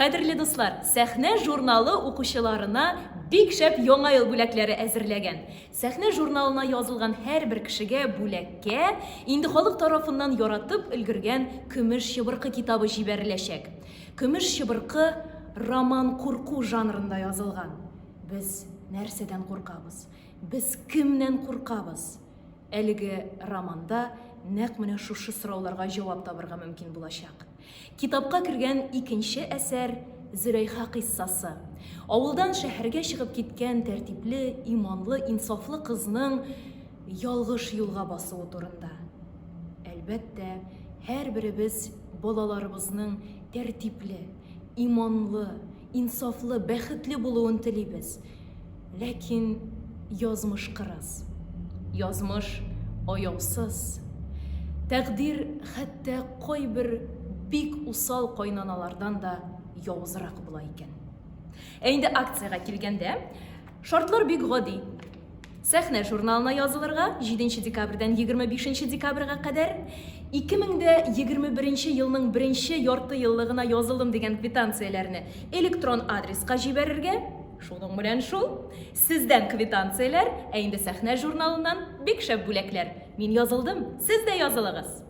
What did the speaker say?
Кадерле дуслар, Сәхнә журналы укучыларына бик шәп Яңа ел бүләкләре әзерләгән. Сәхнә журналына язылган һәрбер кешегә бүләккә инде халык тарафыннан яратып өлгергән Көмеш чыбыркы китабы җибәреләчәк. Көмеш чыбыркы роман курку жанрында язылган. Без нәрсәдән куркабыз? Без кемнән куркабыз? Әлеге романда нәкъ менә шушы сорауларга җавап табырга мөмкин булачак. Китапка кергән икенче әсәр, Зөләйха кыйссасы. Авылдан шәһәргә чыгып киткән тәртипле, иманлы, инсафлы кызның ялгыш юлга басуы турында. Әлбәттә, һәрберебез балаларыбызның тәртипле, иманлы, инсафлы, бәхетле булуын телибез. Ләкин язмыш кырыс. Язмыш аяусыз. Тәкъдир хәтта кайбер бик усал кайнаналардан да явызрак була икән. Ә инде акциягә килгәндә, шартлар бик гади. Сәхнә журналына язылырга 7 декабрьдән 25 декабрьгә кадәр, 2021 елның беренче ярты еллыгына язылдым дигән квитанцияләрне электрон адреска җибәрергә, шуның белән шул. Сездән квитанцияләр, ә инде Сәхнә журналыннан бик шәп бүләкләр. Мин язылдым, сез дә язылыгыз!